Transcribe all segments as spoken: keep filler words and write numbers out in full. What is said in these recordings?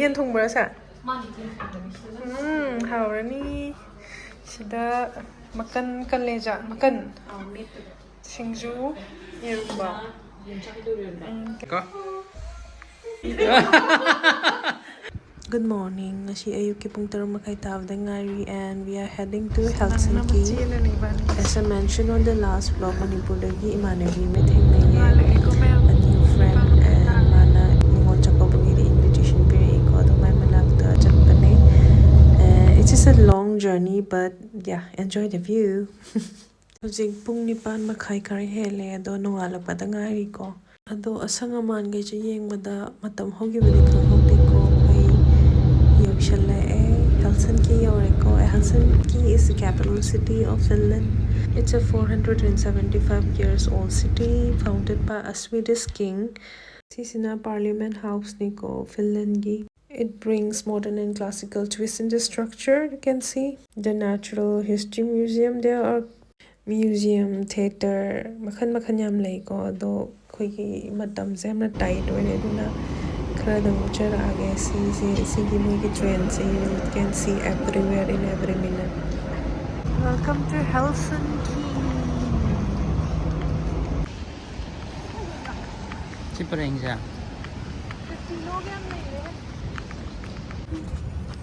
ꯌꯦꯟ ꯊꯣꯡꯕꯔ ꯁꯦ? ꯎꯝ, ꯍꯥꯎꯔꯅꯤ꯫ ꯁꯤꯗ ꯃꯀꯟ, ꯀꯂꯦꯖꯥ ꯃꯀꯟ꯫ ꯁꯤꯡꯖꯨ, ꯌꯦꯔꯨꯝꯕ꯫ ꯎꯝ꯫ ꯀꯣ꯫ Good morning. ꯉꯁꯤ ꯑꯌꯨꯛꯀꯤ ꯄꯨꯡ ꯇꯔꯨꯛ ꯃꯈꯥꯏ ꯇꯥꯕꯗ ꯉꯥꯏꯔꯤ, and we are heading to Helsinki. As I mentioned on the last vlog, ꯃꯅꯤꯄꯨꯔꯗꯒꯤ ꯏꯃꯥꯟꯅꯕꯤ ꯑꯃ ꯊꯦꯡꯅꯩꯌꯦ, a new friend, and ꯃꯥꯅ ꯅꯤꯉꯣꯜ ꯆꯥꯛꯀꯧꯕꯒꯤꯗꯤ invitation ꯄꯤꯔꯛꯏꯀꯣ, ꯑꯗꯣ ꯃꯥꯏ ꯃꯅꯥꯛꯇ ꯆꯠꯄꯅꯦ꯫ And it's just a long journey, but yeah, enjoy the view. ꯍꯧꯖꯤꯛ ꯄꯨꯡ ꯅꯤꯄꯥꯟ ꯃꯈꯥꯏ ꯈꯔ ꯍꯦꯜꯂꯦ, ꯑꯗꯣ ꯅꯣꯡꯉꯥꯜꯂꯛꯄꯗ ꯉꯥꯏꯔꯤꯀꯣ꯫ ꯑꯗꯣ ꯑꯁꯪ ꯑꯃꯥꯟꯈꯩꯁꯨ ꯌꯦꯡꯕꯗ ꯃꯇꯝ ꯍꯧꯈꯤꯕꯗꯤ ꯈꯪꯍꯧꯗꯦꯀꯣ꯫ ꯑꯩꯈꯣꯏ ꯌꯧꯁꯜꯂꯛꯑꯦ, ꯍꯦꯜꯁꯤꯟꯀꯤ ꯌꯧꯔꯦꯀꯣ꯫ Helsinki is the capital city of Finland. It's a four hundred and seventy-five years old city founded by a Swedish king. ꯁꯤꯁꯤꯅ Parliament Houseꯅꯤꯀꯣ, ꯐꯤꯟꯂꯦꯟꯒꯤ꯫ It brings modern and classical twist in the structure. You can see the Natural History Museum. There are museum, theater, ꯃꯈꯜ ꯃꯈꯜ ꯌꯥꯝ ꯂꯩꯀꯣ꯫ ꯑꯗꯣ ꯑꯩꯈꯣꯏꯒꯤ ꯃꯇꯝꯁꯦ ꯌꯥꯝꯅ tight ꯑꯣꯏꯔꯦ, ꯑꯗꯨꯅ ꯈꯔꯗꯪ ꯎꯠꯆꯔꯛꯑꯒꯦ꯫ ꯁꯤꯁꯦ, ꯁꯤꯒꯤ ꯃꯣꯏꯒꯤ trainꯁꯦ, you can see everywhere in every minute. Welcome to Helsinki. ꯁꯤ ꯄꯔꯦꯡꯁꯦ꯫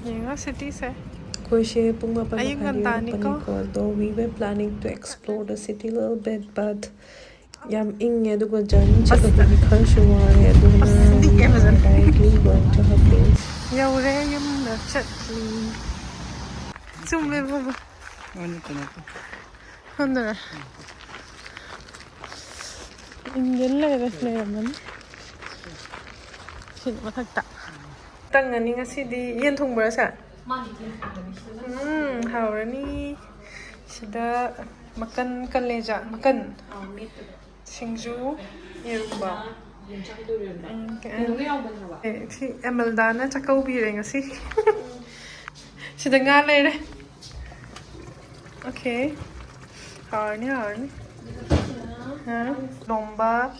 ꯌꯦꯡꯉꯣ cityꯁꯦ꯫ ꯑꯩꯈꯣꯏꯁꯦ ꯄꯨꯡ ꯃꯥꯄꯟ ꯑꯌꯨꯛ ꯃꯈꯥꯏꯗ ꯉꯟꯇꯥꯅꯤꯀꯣ꯫ ꯌꯧꯔꯛꯄꯅꯤꯀꯣ꯫ ꯑꯗꯣ we were planning to explore the city a little bit, but ꯌꯥꯝ ꯏꯪꯉꯦ, ꯑꯗꯨꯒ journey ꯆꯠꯂꯨꯕꯒꯤ ꯈꯔꯁꯨ ꯋꯥꯔꯦ, ꯑꯗꯨꯅ ꯑꯁ, ꯏꯪꯉꯦ ꯐꯖꯅ꯫ We are directly going to her place. ꯌꯧꯔꯦ, ꯌꯨꯝꯗ ꯆꯠꯂꯤ꯫ ꯆꯨꯝꯃꯦ ꯕꯕꯥ꯫ ꯑꯣ, ꯅꯠꯇꯦ, ꯅꯠꯇꯦ꯫ ꯍꯟꯗꯔꯦ꯫ ꯏꯟꯗꯤꯌꯟ ꯂꯩꯔꯦ, ꯂꯩꯔꯝꯃꯅꯤ꯫ ꯁꯤ ꯃꯊꯛꯇ꯫ ꯇꯪꯉꯅꯤ ꯉꯁꯤꯗꯤ꯫ ꯌꯦꯟ ꯊꯣꯡꯕꯔ ꯁꯦ? ꯎꯝ, ꯍꯥꯎꯔꯅꯤ꯫ ꯁꯤꯗ ꯃꯀꯟ, ꯀꯂꯦꯖꯥ ꯃꯀꯟ꯫ ꯁꯤꯡꯖꯨ, ꯌꯦꯔꯨꯝꯕ꯫ ꯎꯝ, ꯑꯦ, ꯁꯤ ꯑꯦꯃꯜꯗꯥꯅ ꯆꯥꯛꯀꯧꯕꯤꯔꯦ ꯉꯁꯤ꯫ ꯁꯤꯗ ꯉꯥ ꯂꯩꯔꯦ꯫ Okay. ꯍꯥꯎꯔꯅꯤ, ꯍꯥꯎꯔꯅꯤ꯫ ꯍꯥ? ꯂꯣꯝꯕ,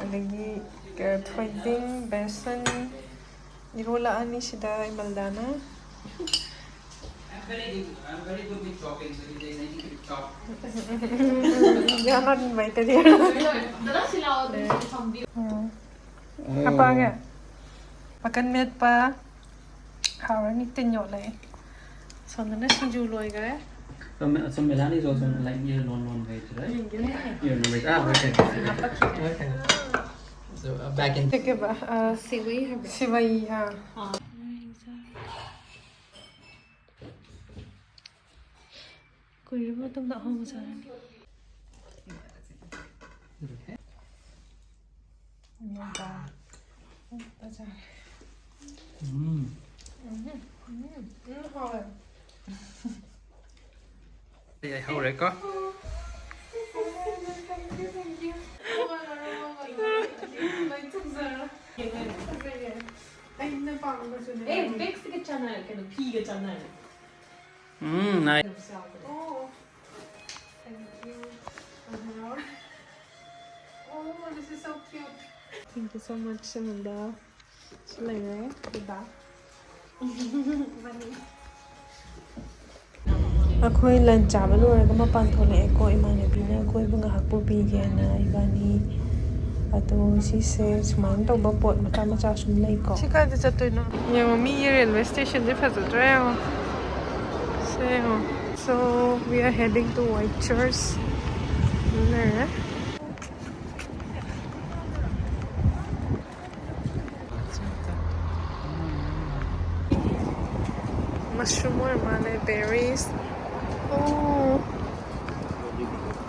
ꯑꯗꯒꯤ, ꯑ, ꯊꯣꯏꯗꯤꯡ, ꯕꯦꯁꯟ, ꯏꯔꯣꯜꯂꯛꯑꯅꯤ ꯁꯤꯗ ꯏꯃꯜꯗꯥꯅ. You're not invited here. ꯎꯝ. ꯍꯥꯞꯄꯛꯑꯒꯦ. ꯃꯀꯟ ꯃꯦꯠꯄ ꯍꯥꯎꯔꯅꯤ, ꯇꯤꯟ ꯌꯣꯠꯂꯛꯑꯦ. ꯁꯣꯝꯗꯅ ꯁꯤꯡꯖꯨ ꯂꯣꯏꯈꯔꯦ. So, so Melanie is also like near non non veg, right? You're non veg. Ah, okay. Okay. So uh, back in. ꯀꯩꯕ, ꯑ, ꯁꯤꯋꯤ ꯍꯥꯏꯕ꯭ꯔꯥ? ꯁꯤꯋꯥꯏ, ꯑꯥ. ꯑꯥ. ꯀꯨꯏꯔꯕ ꯃꯇꯨꯡꯗ ꯑꯍꯥꯎꯕ ꯆꯥꯔꯅꯤ. ꯎꯝ. ꯎꯝ, ꯎꯝ, ꯎꯝ, ꯍꯥꯎꯋꯦ꯫ ꯑꯩ ꯍꯧꯔꯦꯀꯣ꯫ Thank you, thank you. ꯂꯣꯏ ꯊꯨꯡꯖꯔꯣ꯫ ꯐꯖꯩꯌꯦ꯫ ꯑꯩꯅ ꯄꯥꯝꯕꯁꯨꯅꯦ꯫ ꯑꯦ, ꯕꯦꯛꯁꯤꯒ ꯆꯥꯟꯅꯔꯦ, ꯀꯩꯅꯣ, ꯐꯤꯒ ꯆꯥꯟꯅꯔꯦ꯫ ꯎꯝ, nice. ꯑꯣ, thank you. Oh, this is so cute. Thank you so much, Shamanda. ꯁꯤ ꯂꯩꯔꯦ, ꯑꯗꯨꯒ ꯑꯩꯈꯣꯏ ꯂꯟ ꯆꯥꯕ ꯂꯣꯏꯔꯒ ꯃꯄꯥꯟ ꯊꯣꯛꯂꯛꯑꯦꯀꯣ꯫ ꯏꯃꯥꯟꯅꯕꯤꯅ ꯀꯣꯏꯕ ꯉꯥꯏꯍꯥꯛ ꯄꯨꯕꯤꯒꯦꯅ ꯏꯕꯥꯅꯤ꯫ ꯑꯗꯣ ꯁꯤꯁꯦ ꯁꯨꯃꯥꯏꯅ ꯇꯧꯕ ꯄꯣꯠ ꯃꯆꯥ ꯃꯆꯥ ꯁꯨꯝ ꯂꯩꯀꯣ꯫ ꯁꯤ ꯀꯥꯏꯗ ꯆꯠꯇꯣꯏꯅꯣ? ꯌꯦꯡꯉꯣ, ꯃꯤꯒꯤ ꯔꯦꯜꯋꯦ ꯁ꯭ꯇꯦꯁꯟꯁꯦ ꯐꯖꯗ꯭ꯔꯥ ꯌꯦꯡꯉꯣ꯫ ꯁꯦ ꯌꯦꯡꯉꯣ꯫ So, we are heading to Whitechurch. ꯂꯩꯔꯦ꯫ Mushroom ꯑꯣꯏꯔ ꯃꯥꯜꯂꯦ, berries. ꯑꯣ꯫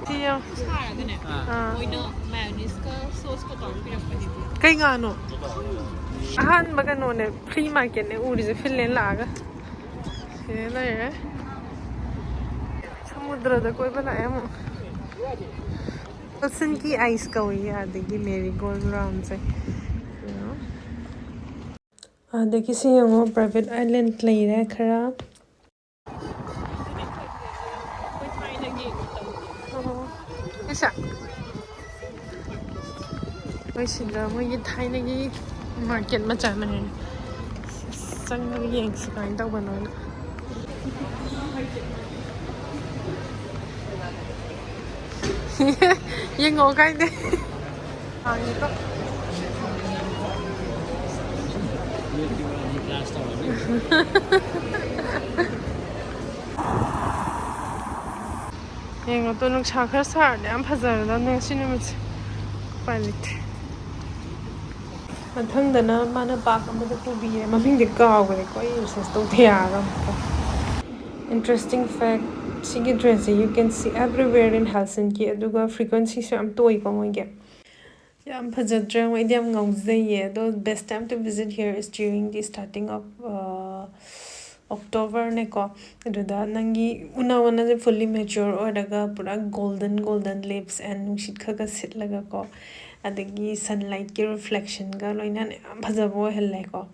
ꯁꯤ ꯌꯥꯝ ꯁꯥꯔꯒꯅꯦ, ꯑꯥ꯫ ꯃꯣꯏꯅ ꯃꯥꯌꯣꯅꯤꯁꯀ ꯁꯣꯁꯀ ꯇꯧꯔ ꯄꯤꯔꯛꯄꯅꯦꯕ꯫ ꯀꯩ ꯉꯥꯅꯣ? ꯑꯍꯥꯟꯕ ꯀꯩꯅꯣꯅꯦ, flea marketꯅꯦ ꯎꯔꯤꯁꯦ, ꯐꯤꯟꯂꯦꯟ ꯂꯥꯛꯑꯒ꯫ ꯁꯤꯗ ꯂꯩꯔꯦ꯫ ꯁꯃꯨꯗ꯭ꯔꯗ ꯀꯣꯏꯕ ꯂꯥꯛꯑꯦ ꯑꯃꯨꯛ꯫ Ocean ꯀꯤ ice ꯀꯧꯏ, ꯑꯗꯒꯤ marigold roundꯁꯦ꯫ ꯑꯗꯒꯤ ꯁꯤ ꯌꯦꯡꯉꯣ, private island ꯂꯩꯔꯦ ꯈꯔ꯫ ꯑꯣ꯫ ꯏꯁꯥ꯫ ꯑꯩꯈꯣꯏ ꯁꯤꯗ ꯃꯣꯏꯒꯤ ꯊꯥꯏꯅꯒꯤ market ꯃꯆꯥ ꯑꯃ ꯂꯩꯔꯦ꯫ ꯆꯪꯉꯒ ꯌꯦꯡꯁꯤ ꯀꯃꯥꯏꯅ ꯇꯧꯕꯅꯣꯅ꯫ ꯌꯦꯡꯉꯣ ꯀꯥꯏꯗꯦ꯫ ꯍꯥꯡꯉꯦꯀꯣ꯫ ꯌꯦꯡꯉꯣ ꯇꯣ, ꯅꯨꯡꯁꯥ ꯈꯔ ꯁꯥꯔꯗꯤ ꯌꯥꯝ ꯐꯖꯔꯗꯕꯅꯦ ꯉꯁꯤ ꯅꯨꯃꯤꯠꯁꯦ꯫ ꯎꯄꯥꯏ ꯂꯩꯇꯦ꯫ ꯃꯊꯪꯗꯅ ꯃꯥꯅ ꯄꯥꯛ ꯑꯃꯗ ꯄꯨꯕꯤꯌꯦ, ꯃꯃꯤꯡꯗꯤ ꯀꯥꯎꯈ꯭ꯔꯦꯀꯣ, ꯑꯩ ꯔꯤꯁꯔꯁ ꯇꯧꯗ ꯌꯥꯔꯔꯣꯏ ꯑꯃꯨꯛꯀ꯫ Interesting fact, ꯁꯤꯒꯤ ꯗ꯭ꯔꯦꯁꯁꯦ you can see everywhere in Helsinki, ꯑꯗꯨꯒ ꯐ꯭ꯔꯤꯀ꯭ꯋꯦꯟꯁꯤꯁꯨ ꯌꯥꯝ ꯇꯣꯏꯀꯣ ꯃꯣꯏꯒꯤ꯫ ꯌꯥꯝ ꯐꯖꯗ꯭ꯔꯥ? ꯑꯩꯗꯤ ꯌꯥꯝ ꯉꯥꯎꯖꯩꯌꯦ꯫ ꯑꯗꯣ best time to visit here is during the starting of, uh, October ꯅꯦꯀꯣ꯫ ꯑꯗꯨꯗ ꯅꯪꯒꯤ ꯎꯅꯥ ꯋꯥꯅꯁꯦ fully mature ꯑꯣꯏꯔꯒ ꯄꯨꯔꯥ golden golden leaves and ꯅꯨꯡꯁꯤꯠ ꯈꯔ ꯈꯔ ꯁꯤꯠꯂꯒꯀꯣ, ꯑꯗꯒꯤ sunlightꯀꯤ reflectionꯒ ꯂꯣꯏꯅꯅ ꯌꯥꯝ ꯐꯖꯕ ꯑꯣꯏꯍꯜꯂꯦꯀꯣ꯫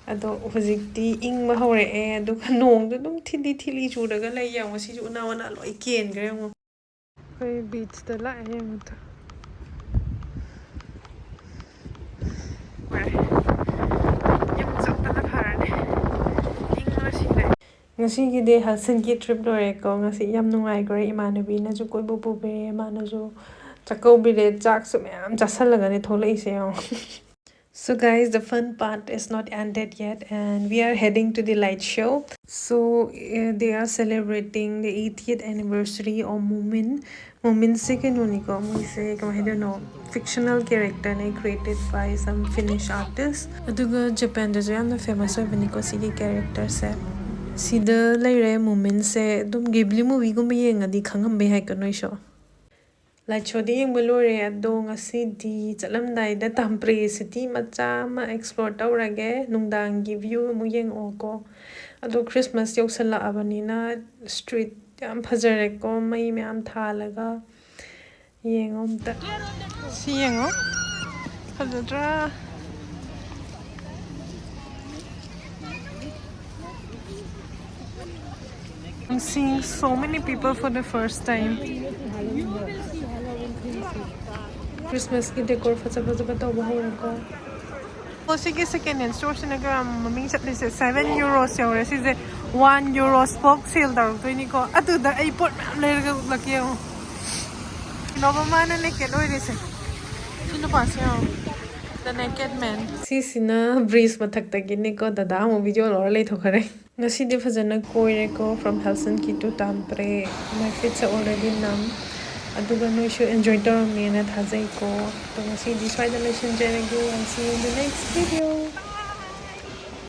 ꯑꯗꯣ ꯍꯧꯖꯤꯛꯇꯤ ꯏꯪꯕ ꯍꯧꯔꯛꯑꯦ, ꯑꯗꯨꯒ ꯅꯣꯡꯗꯣ ꯑꯗꯨꯝ ꯊꯤꯂꯤ ꯊꯤꯂꯤ ꯆꯨꯔꯒ ꯂꯩ꯫ ꯌꯦꯡꯉꯣ, ꯁꯤꯁꯨ ꯎꯅꯥ ꯋꯥꯅ ꯂꯣꯏ ꯀꯦꯟꯈ꯭ꯔꯦ ꯌꯦꯡꯉꯣ꯫ ꯑꯩꯈꯣꯏ beachꯇ ꯂꯥꯛꯑꯦ ꯌꯦꯡꯉꯨꯗ꯫ ꯌꯨꯝ ꯆꯠꯄꯅ ꯐꯔꯅꯤ꯫ ꯏꯪꯕꯅ ꯁꯤꯔꯦ꯫ ꯉꯁꯤꯒꯤꯗꯤ Helsinki trip ꯂꯣꯏꯔꯦꯀꯣ꯫ ꯉꯁꯤ ꯌꯥꯝ ꯅꯨꯡꯉꯥꯏꯈ꯭ꯔꯦ꯫ ꯏꯃꯥꯟꯅꯕꯤꯅꯁꯨ ꯀꯣꯏꯕ ꯄꯨꯕꯤꯔꯦ, ꯃꯥꯅꯁꯨ ꯆꯥꯛꯀꯧꯕꯤꯔꯦ꯫ ꯆꯥꯛꯁꯨ ꯃꯌꯥꯝ ꯆꯥꯁꯜꯂꯒꯅꯦ ꯊꯣꯛꯂꯛꯏꯁꯦ ꯌꯦꯡꯉꯣ꯫ So guys, the fun part is not ended yet, and we are heading to the light show. So uh, they are celebrating the eightieth anniversary of Moomin. Moominꯁꯦ ꯀꯩꯅꯣꯅꯤꯀꯣ, ꯃꯣꯏꯁꯦ ꯀꯃꯥꯏꯅ ꯍꯥꯏꯗꯣꯏꯅꯣ, fictional characterꯅꯦ, created by some Finnish artist. ꯑꯗꯨꯒ ꯖꯄꯥꯟꯗꯁꯨ ꯌꯥꯝꯅ famous ꯑꯣꯏꯕꯅꯤꯀꯣ ꯁꯤꯒꯤ characterꯁꯦ꯫ ꯁꯤꯗ ꯂꯩꯔꯦ Moominꯁꯦ꯫ ꯑꯗꯨꯝ Ghibli movieꯒꯨꯝꯕ ꯌꯦꯡꯉꯗꯤ ꯈꯪꯉꯝꯕ ꯌꯥꯏꯀꯣ ꯅꯣꯏꯁꯨ꯫ Light showꯗꯤ ꯌꯦꯡꯕ ꯂꯣꯏꯔꯦ, ꯑꯗꯣ ꯉꯁꯤꯗꯤ ꯆꯠꯂꯝꯗꯥꯏꯗ Tampere city ꯃꯆꯥ ꯑꯃ explore ꯇꯧꯔꯒꯦ, ꯅꯨꯡꯗꯥꯡꯒꯤ view ꯑꯃꯨꯛ ꯌꯦꯡꯉꯛꯑꯣꯀꯣ꯫ ꯑꯗꯣ Christmas ꯌꯧꯁꯜꯂꯛꯑꯕꯅꯤꯅ street ꯌꯥꯝ ꯐꯖꯔꯦꯀꯣ, ꯃꯩ ꯃꯌꯥꯝ ꯊꯥꯜꯂꯒ꯫ ꯌꯦꯡꯉꯣ ꯑꯝꯇ꯫ ꯁꯤ ꯌꯦꯡꯉꯣ꯫ ꯐꯖꯗ꯭ꯔꯥ? I'm seeing so many people for the first time. Christmasꯀꯤ decor ꯐꯖ ꯐꯖꯕ ꯇꯧꯕ ꯍꯧꯔꯦꯀꯣ꯫ ꯑꯣ, ꯁꯤꯒꯤ second hand storeꯁꯤꯅ ꯀꯌꯥꯝ ꯃꯃꯤꯡ ꯆꯠꯂꯤꯁꯦ? Seven euros ꯌꯧꯔꯦ꯫ ꯁꯤꯁꯦ one euro ꯁ꯭ꯄꯣꯛ ꯁꯦꯜ ꯇꯧꯔꯛꯇꯣꯏꯅꯤꯀꯣ꯫ ꯑꯗꯨꯗ ꯑꯩ ꯄꯣꯠ ꯃꯌꯥꯝ ꯂꯩꯔꯒ ꯎꯠꯂꯛꯀꯦ ꯌꯦꯡꯉꯣ꯫ ꯅꯣꯕꯃꯥꯅ ꯅꯦꯀꯦꯠ ꯑꯣꯏꯔꯤꯁꯦ꯫ ꯁꯤ ꯅꯨꯄꯥꯁꯦ ꯌꯦꯡꯉꯣ꯫ The Naked Man. ꯁꯤꯁꯤꯅ ꯕ꯭ꯔꯤꯖ ꯃꯊꯛꯇꯒꯤꯅꯤꯀꯣ꯫ ꯗꯗꯥ ꯑꯃꯨꯛ ꯚꯤꯗꯤꯑꯣ ꯂꯧꯔ ꯂꯩꯊꯣꯛꯈ꯭ꯔꯦ꯫ ꯉꯁꯤꯗꯤ ꯐꯖꯅ ꯀꯣꯏꯔꯦꯀꯣ, from Helsinki to Tampere. My feet are already numb. ꯑꯗꯨꯒ ꯅꯣꯏꯁꯨ enjoy ꯇꯧꯔꯝꯃꯦꯅ ꯊꯥꯖꯩꯀꯣ꯫ ꯑꯗꯣ ꯉꯁꯤꯗꯤ ꯁ꯭ꯋꯥꯏꯗ ꯂꯣꯏꯁꯤꯟꯖꯔꯒꯦ꯫ I'll see you in the next video.